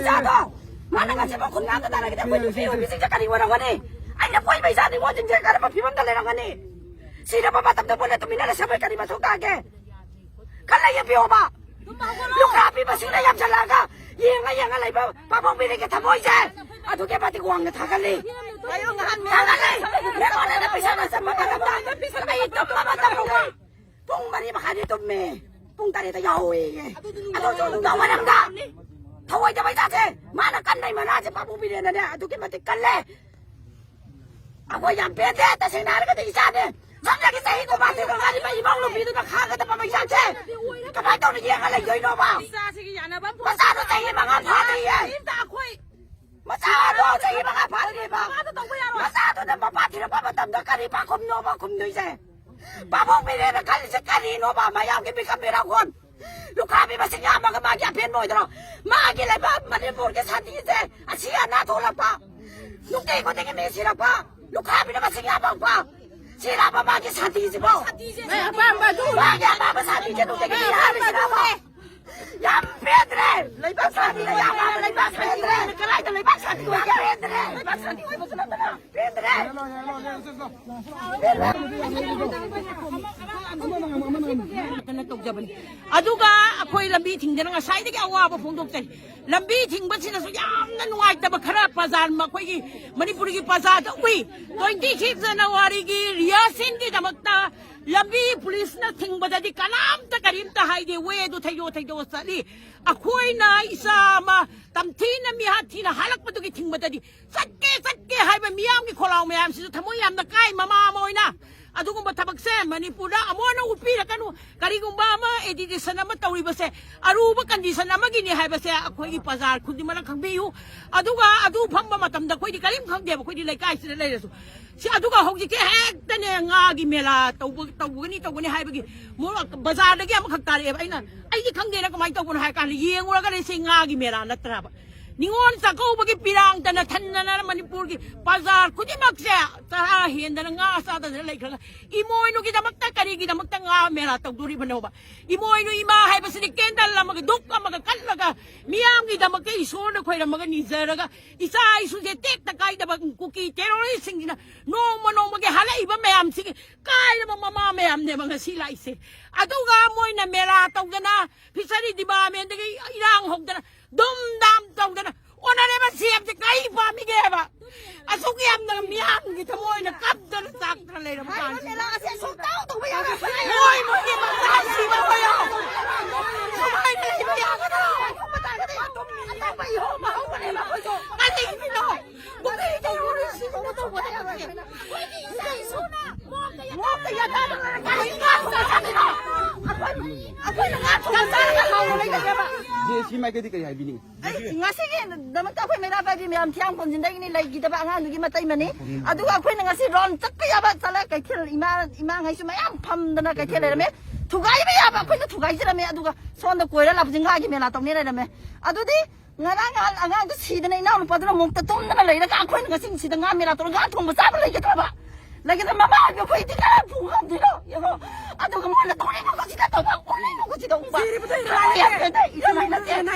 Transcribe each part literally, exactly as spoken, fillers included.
ꯏꯆꯥꯗꯣ ꯃꯥꯅ ꯉꯁꯤꯐꯥꯎ ꯈꯨꯟ ꯉꯥꯛꯇ ꯇꯥꯔꯒꯗꯤ ꯑꯩꯈꯣꯏ ꯅꯨꯄꯤ ꯑꯣꯏꯕꯤꯁꯤꯡꯁꯦ ꯀꯔꯤ ꯑꯣꯏꯔꯝꯒꯅꯤ? ꯑꯩꯅ ꯀꯣꯏꯕ ꯏꯆꯥ ꯅꯤꯉꯣꯜꯁꯤꯡꯁꯦ ꯀꯔꯝꯕ ꯐꯤꯕꯝꯗ ꯂꯩꯔꯝꯒꯅꯤ? ꯁꯤꯔꯕ ꯃꯇꯝꯗ ꯃꯣꯏꯅ ꯇꯨꯃꯤꯟꯅ ꯂꯩꯁꯟꯕꯩ ꯀꯔꯤ ꯃꯊꯧ ꯇꯥꯒꯦ? ꯈꯜꯂ ꯌꯦꯡꯕꯤꯌꯣꯕ꯫ ꯂꯨꯈ꯭ꯔꯥꯕꯤ ꯃꯁꯤꯡꯅ ꯌꯥꯝꯁꯜꯂꯛꯑꯒ ꯌꯦꯡꯉ ꯌꯦꯡꯉ ꯂꯩꯕ ꯄꯥꯕꯨꯡ ꯕꯤꯔꯦꯟꯒꯤ ꯊꯃꯣꯏꯁꯦ ꯑꯗꯨꯛꯀꯤ ꯃꯇꯤꯛ ꯋꯥꯡꯅ ꯊꯥꯒꯠꯂꯤ꯫ ꯊꯥꯒꯠꯂꯤ꯫ ꯃꯦꯃꯣꯔꯤꯌꯦꯜꯗ ꯄꯩꯁꯥ ꯂꯣꯏꯁꯟꯕ ꯃꯇꯝꯗ ꯑꯩ ꯇꯨꯝꯕ ꯃꯇꯝ ꯄꯨꯡ ꯃꯔꯤ ꯃꯈꯥꯏꯗꯤ ꯇꯨꯝꯃꯦ꯫ ꯄꯨꯡ ꯇꯔꯦꯠꯇ ꯌꯥꯍꯧꯋꯦꯌꯦ꯫ ꯑꯗꯨꯁꯨ ꯅꯨꯡꯗꯥꯡ ꯋꯥꯏꯔꯝꯗ ꯊꯧꯑꯣꯏꯗꯕ ꯏꯆꯥꯁꯦ ꯃꯥꯅ ꯀꯟꯕꯩ ꯃꯅꯥꯁꯦ ꯄꯥꯕꯨꯡ ꯕꯤꯔꯦꯟꯅꯅꯦ ꯑꯗꯨꯛꯀꯤ ꯃꯇꯤꯛ ꯀꯜꯂꯦ꯫ ꯑꯩꯈꯣꯏ ꯌꯥꯝ ꯄꯦꯟꯗꯦ ꯇꯁꯦꯡꯅ ꯍꯥꯏꯔꯒꯗꯤ ꯏꯆꯥꯅꯦ꯫ ꯁꯣꯝꯗꯒꯤ ꯆꯍꯤ ꯀꯨꯟꯃꯥꯊꯣꯏ ꯃꯉꯥꯅꯤ ꯏꯃꯧ ꯅꯨꯄꯤꯗꯨꯅ ꯈꯥꯡꯒꯗꯕ ꯃꯩꯁꯥꯁꯦ ꯀꯃꯥꯏꯅ ꯇꯧꯅ ꯌꯦꯡꯉ ꯂꯩꯗꯣꯏꯅꯣꯕ? ꯏꯆꯥꯁꯤꯒꯤ ꯌꯥꯅꯕ ꯑꯃ ꯃꯆꯥꯗꯣ ꯆꯍꯤ ꯃꯉꯥ ꯐꯥꯗ꯭ꯔꯤꯌꯦ꯫ ꯀꯔꯤꯝꯇ ꯑꯩꯈꯣꯏ ꯃꯆꯥꯗꯣ ꯆꯍꯤ ꯃꯉꯥ ꯐꯥꯗ꯭ꯔꯤꯕ꯫ ꯃꯃꯥꯗ ꯇꯧꯕ ꯌꯥꯔꯣꯏ꯫ ꯃꯆꯥꯗꯨꯅ ꯃꯄꯥ ꯊꯤꯔꯛꯄ ꯃꯇꯝꯗ ꯀꯔꯤ ꯄꯥꯈꯨꯝꯅꯣꯕ ꯈꯨꯝꯗꯣꯏꯁꯦ? ꯄꯥꯕꯨꯡ ꯕꯤꯔꯦꯟꯅ ꯈꯜꯂꯤꯁꯦ ꯀꯔꯤꯅꯣꯕ? ꯃꯌꯥꯝꯒꯤ ꯃꯤꯈꯜ ꯃꯤꯔꯥꯡ ꯍꯣꯟ ꯂꯨꯈ꯭ꯔꯥꯕꯤ ꯃꯁꯤꯡ ꯌꯥꯝꯃꯒ ꯃꯥꯒꯤ ꯑꯄꯦꯟꯕ ꯑꯣꯏꯗ꯭ꯔꯣ? ꯃꯥꯒꯤ ꯂꯩꯕꯥꯛ ꯃꯅꯤꯄꯨꯔꯒꯤ ꯁꯥꯟꯇꯤꯁꯦ ꯑꯁꯤ ꯑꯅꯥ ꯊꯣꯛꯂꯛꯄ, ꯅꯨꯡꯇꯤ ꯈꯨꯗꯤꯡꯒꯤ ꯃꯤ ꯁꯤꯔꯛꯄ, ꯂꯨꯈ꯭ꯔꯥꯕꯤꯅ ꯃꯁꯤꯡ ꯌꯥꯝꯃꯛꯄ, ꯁꯤꯔꯕ ꯃꯥꯒꯤ ꯁꯥꯟꯇꯤꯁꯤꯕꯣ? ꯁꯥꯟꯇꯤꯁꯦ ꯅꯣꯏ ꯑꯄꯥꯝꯕ ꯑꯗꯨ ꯃꯥꯒꯤ ꯑꯄꯥꯝꯕ ꯁꯥꯟꯇꯤꯁꯦ ꯅꯨꯡꯇꯤꯒꯤ ꯃꯤ ꯍꯥꯠꯂꯤꯁꯤꯔꯕ? ꯌꯥꯝ ꯄꯦꯟꯗ꯭ꯔꯦ! ꯂꯩꯕꯥꯛ ꯁꯥꯟꯇꯤꯅ ꯌꯥꯝ ꯄꯥꯝꯕ ꯂꯩꯕꯥꯛ ꯄꯦꯟꯗ꯭ꯔꯦ! ꯀꯗꯥꯏꯗ ꯂꯩꯕꯥꯛ ꯁꯥꯟꯇꯤ ꯑꯣꯏꯒꯦ? ꯌꯥꯝ ꯄꯦꯟꯗ꯭ꯔꯦ! ꯂꯩꯕꯥꯛ ꯁꯥꯟꯇꯤ ꯑꯣꯏꯕꯁꯨ ꯅꯠꯇꯅ ꯄꯦꯟꯗ꯭ꯔꯦ! ꯀꯩꯅꯣ ꯇꯧꯖꯕꯅꯤ꯫ ꯑꯗꯨꯒ ꯑꯩꯈꯣꯏ ꯂꯝꯕꯤ ꯊꯤꯡꯗꯅ ꯉꯁꯥꯏꯗꯒꯤ ꯑꯋꯥꯕ ꯐꯣꯡꯗꯣꯛꯆꯔꯤ꯫ ꯂꯝꯕꯤ ꯊꯤꯡꯕꯁꯤꯗꯁꯨ ꯌꯥꯝꯅ ꯅꯨꯡꯉꯥꯏꯇꯕ ꯈꯔ ꯄ꯭ꯔꯖꯥ, ꯃꯈꯣꯏꯒꯤ ꯃꯅꯤꯄꯨꯔꯒꯤ ꯄ꯭ꯔꯖꯥꯗ ꯎꯏ꯫ Twenty six January ꯒꯤ rehearsal ꯒꯤꯗꯃꯛꯇ ꯂꯝꯕꯤ ꯄꯨꯂꯤꯁꯅ ꯊꯤꯡꯕꯗꯗꯤ ꯀꯅꯥꯝꯇ ꯀꯔꯤꯝꯇ ꯍꯥꯏꯗꯦ꯫ Way ꯗꯨ ꯊꯩꯗꯣꯛ ꯊꯩꯗꯣꯛꯑ ꯆꯠꯂꯤ꯫ ꯑꯩꯈꯣꯏꯅ ꯏꯆꯥ ꯑꯃ ꯇꯝꯊꯤꯅ ꯃꯤꯍꯥꯠ ꯊꯤꯅ ꯍꯥꯠꯂꯛꯄꯗꯨꯒꯤ ꯊꯤꯡꯕꯗꯗꯤ ꯆꯠꯀꯦ, ꯆꯠꯀꯦ ꯍꯥꯏꯕ ꯃꯤꯌꯥꯝꯒꯤ ꯈꯣꯜꯂꯥꯎ ꯃꯌꯥꯝꯁꯤꯁꯨ ꯊꯃꯣꯏ ꯌꯥꯝꯅ ꯀꯥꯏ꯫ ꯃꯃꯥ ꯑꯃ ꯑꯣꯏꯅ ꯑꯗꯨꯒꯨꯝꯕ ꯊꯕꯛꯁꯦ ꯃꯅꯤꯄꯨꯔꯗ ꯑꯃꯨꯛ ꯍꯟꯅ ꯎꯠꯄꯤꯔꯛꯀꯅꯨ꯫ ꯀꯔꯤꯒꯨꯝꯕ ꯑꯃ agitation ꯑꯃ ꯇꯧꯔꯤꯕꯁꯦ ꯑꯔꯨꯕ condition ꯑꯃꯒꯤꯅꯤ ꯍꯥꯏꯕꯁꯦ ꯑꯩꯈꯣꯏꯒꯤ ꯄ꯭ꯔꯖꯥ ꯈꯨꯗꯤꯡꯃꯛꯅ ꯈꯪꯕꯤꯌꯨ꯫ ꯑꯗꯨꯒ ꯑꯗꯨ ꯐꯝꯕ ꯃꯇꯝꯗ ꯑꯩꯈꯣꯏꯗꯤ ꯀꯔꯤꯝ ꯈꯪꯗꯦꯕ, ꯑꯩꯈꯣꯏꯗꯤ ꯂꯩꯀꯥꯏꯁꯤꯗ ꯂꯩꯔꯁꯨ꯫ ꯁꯤ ꯑꯗꯨꯒ ꯍꯧꯖꯤꯛꯇꯤ ꯍꯦꯛꯇꯅꯦ ꯉꯥꯒꯤ ꯃꯦꯂꯥ ꯇꯧꯕ, ꯇꯧꯒꯅꯤ, ꯇꯧꯒꯅꯤ ꯍꯥꯏꯕꯒꯤ ꯃꯣꯔꯣꯛ ꯕꯖꯥꯔꯗꯒꯤ ꯑꯃꯈꯛ ꯇꯥꯔꯛꯑꯦꯕ꯫ ꯑꯩꯅ, "ꯑꯩꯗꯤ ꯈꯪꯗꯦꯅ ꯀꯃꯥꯏꯅ ꯇꯧꯕꯅꯣ?" ꯍꯥꯏ ꯀꯥꯟꯗ ꯌꯦꯡꯉꯨꯔꯒꯅꯦ ꯁꯤ ꯉꯥꯒꯤ ꯃꯦꯂꯥ ꯅꯠꯇ꯭ꯔꯕ꯫ ꯅꯤꯉꯣꯜ ꯆꯥꯛꯀꯧꯕꯒꯤ ꯄꯤꯔꯥꯡꯇꯅ ꯊꯟꯗꯅ ꯃꯅꯤꯄꯨꯔꯒꯤ ꯕꯖꯥꯔ ꯈꯨꯗꯤꯡꯃꯛꯁꯦ ꯆꯔꯥ ꯍꯦꯟꯗꯅ ꯉꯥ ꯆꯥꯗꯗꯅ ꯂꯩꯈ꯭ꯔꯒ ꯏꯃꯣꯏꯅꯨꯒꯤꯗꯃꯛꯇ ꯀꯔꯤꯒꯤꯗꯃꯛꯇ ꯉꯥ ꯃꯦꯂꯥ ꯇꯧꯗꯣꯔꯤꯕꯅꯣꯕ? ꯏꯃꯣꯏꯅꯨ ꯏꯃꯥ ꯍꯥꯏꯕꯁꯤꯗꯤ ꯀꯦꯟꯗꯜ ꯑꯃꯒ ꯙꯨꯞ ꯑꯃꯒ ꯀꯠꯂꯒ ꯃꯤꯌꯥꯝꯒꯤꯗꯃꯛꯇ ꯏꯁꯣꯔꯗ ꯈꯣꯏꯔꯝꯃꯒ ꯅꯤꯖꯔꯒ ꯏꯆꯥ ꯏꯁꯨꯁꯦ ꯇꯦꯛꯇ ꯀꯥꯏꯗꯕ ꯀꯨꯀꯤ ꯇꯦꯔꯣꯔꯤꯁꯁꯤꯡꯁꯤꯅ ꯅꯣꯡꯃ ꯅꯣꯡꯃꯒꯤ ꯍꯜꯂꯛꯏꯕ ꯃꯌꯥꯝꯁꯤꯒꯤ ꯀꯥꯏꯔꯕ ꯃꯃꯥ ꯃꯌꯥꯝꯅꯦꯕ ꯉꯁꯤ ꯂꯥꯛꯏꯁꯦ꯫ ꯑꯗꯨꯒ ꯃꯣꯏꯅ ꯃꯦꯂꯥ ꯇꯧꯗꯅ ꯐꯤꯁꯔꯤ ꯗꯤꯄꯥꯔꯠꯃꯦꯟꯗꯒꯤ ꯏꯔꯥꯡ ꯍꯧꯗꯅ ꯗꯨꯝ ꯗꯥꯝ ꯇꯧꯗꯅ ꯑꯣꯅꯔꯦꯕꯜ ꯁꯤ ꯑꯦꯝꯁꯦ ꯀꯔꯤ ꯄꯥꯝꯃꯤꯒꯦꯕ? ꯑꯁꯨꯛ ꯌꯥꯝꯅ ꯃꯤꯌꯥꯝꯒꯤ ꯊꯃꯣꯏꯅ ꯀꯞꯇꯅ ꯆꯥꯛꯇꯅ ꯂꯩꯔꯕ ꯀꯥꯟꯁꯤꯗ꯫ ꯃꯣꯏ ꯃꯣꯏꯒꯤ ꯃꯆꯥ ꯁꯤꯕ ꯑꯣꯏꯔꯣ꯫ ꯁꯨꯃꯥꯏꯅ ꯂꯩꯕ ꯌꯥꯒꯗ꯭ꯔꯣ? ꯀꯔꯤꯒꯤꯅꯣ? ꯀꯔꯤꯒꯤꯅꯣ? ꯑꯩꯈꯣꯏꯅ ꯉꯥ ꯊꯣꯡꯕ ꯆꯥꯗꯣꯏꯅꯣ? ꯑꯩꯈꯣꯏ, ꯑꯩꯈꯣꯏꯅ ꯉꯥ ꯊꯣꯡꯕ ꯆꯥꯔꯒ ꯍꯥꯎꯅ ꯂꯩꯒꯗ꯭ꯔꯕ? ꯖꯦ ꯁꯤ ꯃꯥꯏꯀꯩꯗꯤ ꯀꯔꯤ ꯍꯥꯏꯕꯤꯅꯤꯡꯉꯤ? ꯑꯩ ꯉꯁꯤꯒꯤꯗꯃꯛꯇ ꯑꯩꯈꯣꯏ ꯃꯩꯔꯥ ꯄꯥꯏꯕꯤ ꯃꯌꯥꯝ ꯊꯤꯌꯥꯝ ꯈꯣꯝꯖꯤꯟꯗꯒꯤꯅꯤ ꯂꯩꯈꯤꯗꯕ ꯑꯉꯥꯡꯗꯨꯒꯤ ꯃꯇꯩ ꯃꯅꯤ꯫ ꯑꯗꯨꯒ ꯑꯩꯈꯣꯏꯅ ꯉꯁꯤ ꯔꯥꯎꯟ ꯆꯠꯄ ꯌꯥꯕ ꯆꯠꯂ ꯀꯩꯊꯦꯜ ꯏꯃꯥ, ꯏꯃꯥꯉꯩꯁꯨ ꯃꯌꯥꯝ ꯐꯝꯗꯅ ꯀꯩꯊꯦꯜ ꯂꯩꯔꯝꯃꯦ꯫ ꯊꯨꯒꯥꯏꯕ ꯌꯥꯕ ꯑꯩꯈꯣꯏꯅ ꯊꯨꯒꯥꯏꯖꯔꯝꯃꯦ꯫ ꯑꯗꯨꯒ ꯁꯣꯝꯗ ꯀꯣꯏꯔ ꯂꯥꯛꯄꯁꯤ ꯉꯥꯒꯤ ꯃꯦꯂꯥ ꯇꯧꯅꯤ ꯂꯩꯔꯝꯃꯦ꯫ ꯑꯗꯨꯗꯤ ꯉꯔꯥꯡ ꯅꯍꯥꯟ ꯑꯉꯥꯡꯗꯨ ꯁꯤꯗꯅ ꯏꯅꯥꯎꯅꯨꯄꯥꯗꯨꯅ ꯃꯣꯛꯇ ꯇꯨꯝꯗꯅ ꯂꯩꯔꯒ ꯑꯩꯈꯣꯏꯅ ꯉꯁꯤ ꯁꯤꯗ ꯉꯥ ꯃꯦꯂꯥ ꯇꯧꯔꯒ ꯉꯥ ꯊꯣꯡꯕ ꯆꯥꯕ ꯂꯩꯒꯗ꯭ꯔꯕ? ꯂꯩꯒꯗ꯭ꯔ? ꯃꯃꯥ ꯑꯣꯏꯕ ꯑꯩꯈꯣꯏꯗꯤ ꯀꯔꯝ ꯐꯨ ꯉꯝꯗꯣꯏꯅꯣ? ꯌꯦꯡꯉꯣ꯫ ꯑꯗꯨꯒ ꯃꯣꯏꯅ ꯇꯧꯔꯤꯕ ꯈꯨꯠꯁꯤꯗ ꯇꯧꯕ, ꯎꯔꯤꯕ ꯈꯨꯠꯁꯤꯗ ꯎꯕ꯫ ꯁꯤꯔꯤꯕꯗꯣ ꯏꯔꯥꯏ ꯂꯥꯏ ꯅꯠꯇꯦ, ꯏꯔꯥꯏ ꯂꯥꯏ ꯅꯠꯇꯦ꯫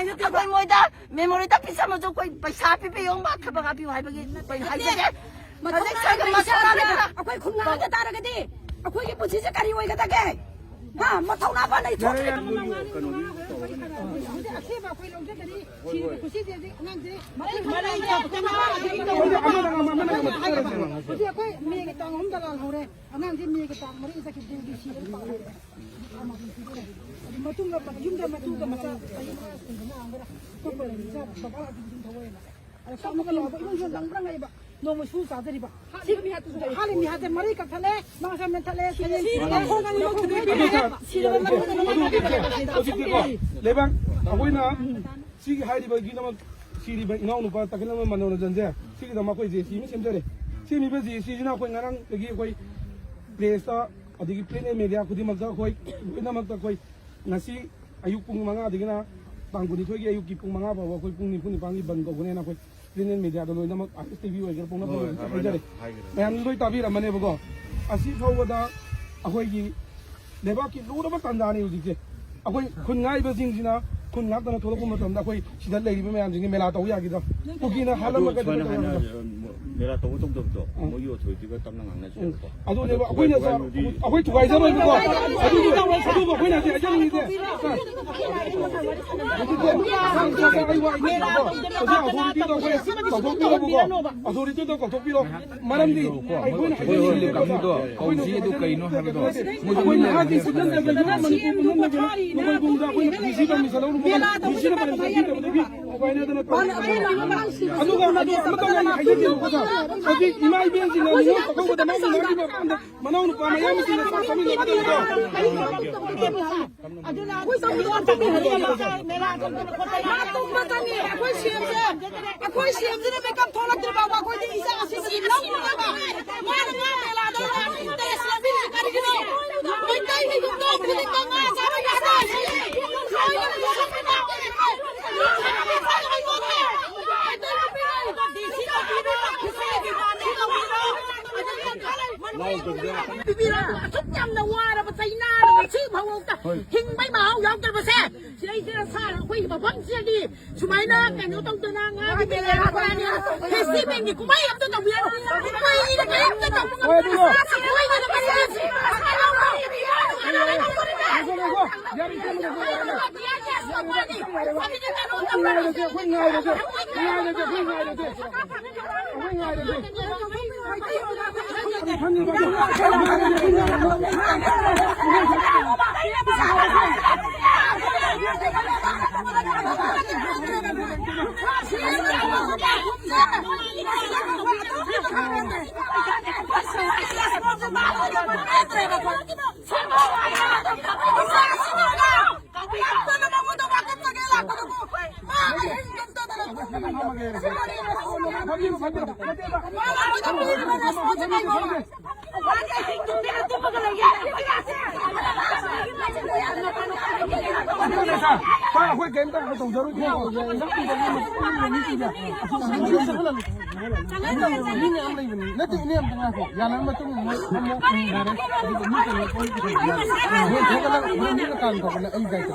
ꯑꯩꯈꯣꯏ ꯃꯣꯏꯗ ꯃꯦꯃꯣꯔꯤꯗ ꯄꯤꯁꯝꯃꯁꯨ ꯑꯩꯈꯣꯏ ꯄꯩꯁꯥ ꯄꯤꯕꯤꯌꯣ, ꯃꯥ ꯊꯕꯛ ꯍꯥꯞꯄꯤꯌꯨ ꯍꯥꯏꯕꯒꯤ ꯍꯥꯏꯖꯒꯦ꯫ ꯃꯊꯧꯅꯥ ꯍꯧꯖꯤꯛ ꯁ꯭ꯋꯥꯏꯗ ꯂꯩꯇ꯭ꯔꯒ ꯃꯊꯧꯅꯥ ꯂꯩꯇ꯭ꯔꯒ ꯑꯩꯈꯣꯏ ꯈꯨꯟ ꯉꯥꯛꯑꯒ ꯇꯥꯔꯒꯗꯤ ꯑꯩꯈꯣꯏꯒꯤ ꯄꯨꯟꯁꯤꯁꯦ ꯀꯔꯤ ꯑꯣꯏꯒꯗꯒꯦ? ꯍꯥ? ꯃꯊꯧꯅꯥ ꯐꯅ ꯂꯩꯊꯣꯛꯇ꯭ꯔꯦ꯫ ꯍꯧꯖꯤꯛ ꯑꯁꯦꯡꯕ ꯑꯩꯈꯣꯏ ꯂꯧꯖꯗꯔꯤ꯫ ꯁꯤꯔꯤꯕ ꯈꯨꯠꯁꯤꯗꯤ ꯍꯧꯖꯤꯛ ꯑꯉꯥꯡꯁꯦ ꯃꯔꯩ ꯃꯔꯩ ꯍꯧꯖꯤꯛ ꯑꯩꯈꯣꯏ ꯃꯦꯒꯤ ꯇꯥꯡ ꯑꯍꯨꯝꯗ ꯂꯥꯜꯍꯧꯔꯦ꯫ ꯑꯉꯥꯡꯁꯦ ꯃꯦꯒꯤ ꯇꯥꯡ ꯃꯔꯤꯗ ꯆꯠꯈꯤꯕꯗꯒꯤ ꯁꯤꯔꯦ ꯄꯥꯎ ꯍꯥꯏꯔꯦ꯫ ꯑꯗꯨ ꯃꯇꯨꯡꯗ ꯌꯨꯝꯗ ꯃꯇꯨꯒ ꯃꯆꯥ ꯆꯍꯤ ꯃꯉꯥ ꯁꯨꯕ ꯑꯉꯥꯡ ꯈꯔ ꯑꯇꯣꯞꯄ ꯂꯩꯔꯤꯁꯦ ꯕꯕꯥ ꯑꯗꯨꯝ ꯊꯧꯋꯦꯅ꯫ ꯑꯗ ꯀꯞꯄꯒ ꯂꯥꯎꯕ ꯏꯃꯨꯡꯁꯨ ꯂꯪꯕ꯭ꯔ ꯉꯩꯕ꯫ ꯅꯣꯡꯃꯩ ꯁꯨ ꯆꯥꯗꯔꯤꯕ꯫ ꯍꯥꯠꯂꯤ ꯃꯤ ꯍꯥꯠꯇꯦ, ꯃꯔꯩ ꯀꯛꯊꯠꯂꯦ, ꯃꯥ ꯁꯝ ꯂꯦꯟꯊꯠꯂꯦ, ꯁꯤꯔꯦ, ꯁꯤꯔꯦ, ꯁꯤꯔꯦ, ꯃꯈꯣꯡ ꯑꯅꯤꯃꯛ ꯊꯨꯗꯦꯛꯄꯤꯔꯦ꯫ ꯁꯤꯔꯕ ꯃꯇꯨꯡꯗ ꯃꯃꯥ ꯍꯧꯖꯤꯛꯇꯤꯀꯣ, ꯂꯩꯕꯥꯛ ꯑꯩꯈꯣꯏꯅ ꯁꯤꯒꯤ ꯍꯥꯏꯔꯤꯕꯒꯤꯗꯃꯛ ꯁꯤꯔꯤꯕ ꯏꯅꯥꯎꯅꯨꯄꯥ ꯇꯈꯦꯜꯂꯝꯕ ꯃꯅꯣꯔꯟꯖꯟꯁꯦ ꯁꯤꯒꯤꯗꯃꯛ ꯑꯩꯈꯣꯏ ꯖꯦ ꯁꯤ ꯑꯃ ꯁꯦꯝꯖꯔꯦ꯫ ꯁꯦꯝꯃꯤꯕ ꯖꯦ ꯁꯤꯁꯤꯅ ꯑꯩꯈꯣꯏ ꯉꯔꯥꯡꯗꯒꯤ ꯑꯩꯈꯣꯏ ꯄ꯭ꯔꯦꯁꯇ ꯑꯗꯒꯤ ꯄ꯭ꯔꯤꯟ ꯑꯦꯟ ꯃꯦꯗꯤꯌꯥ ꯈꯨꯗꯤꯡꯃꯛꯇ ꯑꯩꯈꯣꯏ ꯂꯣꯏꯅꯃꯛꯇ ꯑꯩꯈꯣꯏ ꯉꯁꯤ ꯑꯌꯨꯛ ꯄꯨꯡ ꯃꯉꯥꯗꯒꯤꯅ ꯇꯥꯡ ꯀꯨꯟꯅꯤꯊꯣꯏꯒꯤ ꯑꯌꯨꯛꯀꯤ ꯄꯨꯡ ꯃꯉꯥ ꯐꯥꯎꯕ ꯑꯩꯈꯣꯏ ꯄꯨꯡ ꯅꯤꯐꯨ ꯅꯤꯄꯥꯟꯒꯤ ꯕꯟ ꯀꯧꯒꯅꯦꯅ ꯑꯩꯈꯣꯏ ꯄ꯭ꯔꯤꯟ ꯑꯦꯟ ꯃꯦꯗꯤꯌꯥꯗ ꯂꯣꯏꯅꯃꯛ, ꯑꯥꯔ ꯑꯦꯁ ꯇꯤ ꯚꯤ ꯑꯣꯏꯒꯦꯔꯥ, ꯄꯣꯛꯅꯐꯝ ꯍꯣꯏ, ꯑꯣꯏꯒꯦꯔꯥ, ꯑꯗꯨꯃꯥꯏꯅ ꯍꯥꯏꯖꯔꯦ꯫ ꯍꯥꯏꯈ꯭ꯔꯦ꯫ ꯃꯌꯥꯝꯁꯨ ꯂꯣꯏ ꯇꯥꯕꯤꯔꯝꯃꯅꯦꯕꯀꯣ꯫ ꯑꯁꯤ ꯐꯥꯎꯕꯗ ꯑꯩꯈꯣꯏꯒꯤ ꯂꯩꯕꯥꯛꯀꯤ ꯂꯨꯔꯕ ꯇꯥꯟꯖꯥꯅꯤ ꯍꯧꯖꯤꯛꯁꯦ꯫ ꯑꯩꯈꯣꯏ ꯈꯨꯟ ꯉꯥꯛꯏꯕꯁꯤꯡꯁꯤꯅ ꯈꯨꯟ ꯉꯥꯛꯇꯅ ꯊꯣꯛꯂꯛꯄ ꯃꯇꯝꯗ ꯑꯩꯈꯣꯏ ꯁꯤꯗ ꯂꯩꯔꯤꯕ ꯃꯌꯥꯝꯁꯤꯡꯁꯦ ꯃꯦꯂꯥ ꯇꯧꯕ ꯌꯥꯈꯤꯗ꯭ꯔꯥ? ꯀꯨꯀꯤꯅ ꯑꯗꯨ ꯍꯥꯠꯂꯝꯃꯒ ꯁꯨꯃꯥꯏꯅ ꯀꯩꯗꯧꯕ ꯍꯥꯏꯅ, ꯌꯥꯒꯗ꯭ꯔꯥ? ꯃꯦꯂꯥ ꯇꯧꯕ ꯇꯧꯗꯕꯗꯣ ꯎꯝ꯫ ꯃꯣꯏꯒꯤ ꯑꯣꯊꯣꯔꯤꯇꯤꯒ ꯇꯞꯅ ꯉꯥꯡꯅꯁꯦꯕꯀꯣ꯫ ꯎꯝ꯫ ꯑꯗꯨꯅꯦꯕ ꯑꯗꯣ ꯑꯩꯈꯣꯏꯅ ꯊꯨꯒꯥꯏꯕ ꯁꯥꯔ, ꯊꯨꯒꯥꯏꯕꯗꯨꯗꯤ ꯑꯩꯈꯣꯏ ꯊꯨꯒꯥꯏꯖꯔꯣꯏꯕꯀꯣ꯫ ꯑꯗꯨꯕꯨ, ꯑꯗꯨꯕꯨ ꯑꯩꯈꯣꯏꯅ ꯍꯧꯖꯤꯛ ꯍꯥꯏꯖꯅꯤꯡꯉꯤꯁꯦ, ꯁꯥꯔ, ꯍꯧꯖꯤꯛꯁꯦ, ꯁꯥꯔ, ꯁꯥꯔ, ꯑꯩ ꯋꯥ ꯍꯥꯏꯖꯒꯦꯕꯀꯣ꯫ ꯍꯧꯖꯤꯛ ꯑꯣꯊꯣꯔꯤꯇꯤꯗꯣ ꯑꯩꯈꯣꯏ ꯀꯧꯊꯣꯛꯄꯤꯔꯣꯀꯣ꯫ ꯑꯣꯊꯣꯔꯤꯇꯤꯗꯣ ꯀꯧꯊꯣꯛꯄꯤꯔꯣ꯫ ꯃꯔꯝꯗꯤ ꯑꯩꯈꯣꯏꯅ ꯍꯣꯏ, ꯍꯣꯏ, ꯍꯥꯏꯖꯅꯤꯡꯉꯤꯁꯦ, ꯀꯥꯡꯕꯨꯗꯣ ꯁꯥꯔ, ꯑꯩꯈꯣꯏꯅ ꯀꯧꯁꯤ, ꯑꯗꯨ ꯀꯩꯅꯣ ꯍꯥꯏꯕꯗꯣ ꯃꯣꯏꯁꯨ ꯑꯩꯈꯣꯏ ꯃꯤ ꯅꯍꯥꯁꯤꯡ ꯂꯩꯔꯝꯒꯅꯤ꯫ ꯄꯨꯟꯁꯤꯟꯖꯕꯗ ꯃꯅꯤꯄꯨꯔ ꯄꯨꯝꯅꯃꯛ ꯃꯅꯤꯄꯨꯔ ꯄꯨꯝꯗ ꯑꯩꯈꯣꯏꯅ ꯄꯨꯟꯁꯤꯗ ꯃꯤꯁꯜ ꯂꯧꯔꯨꯕ ꯀꯥꯟꯗ ꯄꯨꯟꯁꯤꯗ ꯄꯔꯦꯡ ꯆꯠꯄꯤꯗꯕꯗꯒꯤ ꯊꯨꯒꯥꯏꯅꯗꯅ ꯇꯧꯔꯤꯕ꯫ ꯑꯗꯨꯒ ꯑꯗꯨ ꯑꯃꯇꯪ ꯑꯩ ꯍꯥꯏꯖꯒꯦꯕꯀꯣ, ꯁꯥꯔ꯫ ꯍꯧꯖꯤꯛ ꯏꯃꯥ ꯏꯕꯦꯟꯁꯤꯡꯅ ꯅꯤꯉꯣꯜ ꯆꯥꯛꯀꯧꯕꯗ ꯃꯥꯒꯤ ꯃꯥꯒꯤ ꯃꯐꯝꯗ ꯃꯅꯥꯎ ꯅꯨꯄꯥ ꯃꯌꯥꯝꯁꯤꯡꯅ ꯆꯥꯛ ꯆꯥꯃꯤꯟꯅꯒꯗꯧꯕꯗꯣ꯫ ꯑꯗꯨꯅ ꯑꯩꯈꯣꯏ ꯇꯧꯕꯤꯌꯣ, ꯇꯧꯕꯤꯌꯣ, ꯃꯦꯂꯥ ꯆꯠꯇꯅ ꯈꯣꯠꯇꯅ꯫ ꯃꯥ ꯇꯨꯝꯕ ꯆꯪꯉꯦ꯫ ꯑꯩꯈꯣꯏ ꯁꯤ ꯑꯦꯝꯁꯦ, ꯑꯩꯈꯣꯏ ꯁꯤ ꯑꯦꯝꯁꯤꯅ ꯃꯦꯀꯞ ꯊꯣꯛꯂꯛꯇ꯭ꯔꯤ ꯐꯥꯎꯕ ꯑꯩꯈꯣꯏꯗꯤ ꯏꯆꯥ ꯑꯁꯤꯁꯤ ꯂꯧꯅꯕ꯫ ꯃꯥꯅ ꯉꯥ ꯃꯦꯂꯥꯗ ꯂꯥꯛꯑꯒ ꯏꯟꯇꯔꯦꯁ ꯂꯧꯕꯤꯔꯤꯁꯤ ꯀꯔꯤꯒꯤꯅꯣ? ꯃꯩꯇꯩꯒꯤ ꯌꯨꯝꯊꯣꯡ ꯈꯨꯗꯤꯡꯗ ꯉꯥ ꯆꯥꯕ ꯌꯥꯗꯦ꯫ ꯂꯣꯏꯅ ꯂꯣꯏꯅ ꯉꯥ ꯑꯣꯏꯔꯦ꯫ ꯃꯩꯇꯩ ꯅꯨꯄꯤꯅ ꯗꯤ ꯁꯤ ꯇꯧꯕꯤꯔꯣ, ꯐꯤꯁꯔꯤ ꯗꯤꯄꯥꯔꯠꯃꯦꯟ ꯇꯧꯕꯤꯔꯣ꯫ ꯄꯤꯕꯤꯔꯣ꯫ ꯑꯁꯨꯛ ꯌꯥꯝꯅ ꯋꯥꯔꯕ ꯆꯩꯅꯥꯗ ꯉꯁꯤ ꯐꯥꯎꯕ ꯍꯤꯡꯕꯩ ꯃꯍꯥꯎ ꯌꯥꯎꯗ꯭ꯔꯕꯁꯦ, ꯁꯤꯗꯩꯁꯤꯗ ꯁꯥꯔ ꯑꯩꯈꯣꯏꯒꯤ ꯃꯐꯝꯁꯤꯗꯗꯤ ꯁꯨꯃꯥꯏꯅ ꯀꯩꯅꯣ ꯇꯧꯗꯅ ꯉꯥꯒꯤ ꯃꯦꯂꯥ ꯈꯣꯠꯂꯅꯤ, ꯐꯦꯁꯇꯤꯚꯦꯜꯒꯤ ꯀꯨꯝꯍꯩ ꯑꯝꯇ ꯇꯧꯕꯤꯔꯣ꯫ ꯀꯨꯝꯍꯩꯁꯤꯗ ꯀꯔꯤꯝꯇ ꯇꯧꯕ ꯉꯝꯗ꯭ꯔꯦ꯫ ꯁꯥꯔꯁꯤ ꯀꯨꯝꯍꯩꯁꯤꯗ ꯀꯔꯤꯝꯇ ꯉꯥꯏꯔꯁꯦ, ꯑꯩꯈꯣꯏ ꯉꯥꯏꯔꯁꯦ, ꯑꯩꯈꯣꯏ ꯉꯥꯏꯔꯁꯦ, ꯑꯩꯈꯣꯏ ꯉꯥꯏꯔꯁꯦ꯫ ꯀꯩꯝꯇ ꯇꯧꯖꯔꯣꯏ꯫ ꯃꯤꯅ ꯑꯃ ꯂꯩꯕꯅꯤ꯫ ꯅꯠꯇꯦ, ꯏꯅꯦ, ꯑꯝꯇ ꯉꯥꯏꯈꯣ꯫ ꯌꯥꯅꯔ ꯃꯇꯨꯡ ꯃꯣꯏ ꯑꯃꯨꯛ ꯍꯥꯏꯔꯦ꯫ ꯑꯗꯨꯒ ꯃꯤ ꯀꯩꯅꯣ ꯃꯣꯏ ꯊꯣꯛꯒꯠꯂꯒ ꯃꯣꯏ ꯃꯤꯅ ꯀꯥꯟ ꯇꯧꯕꯅꯦ ꯑꯩ ꯗꯥꯏꯇ꯫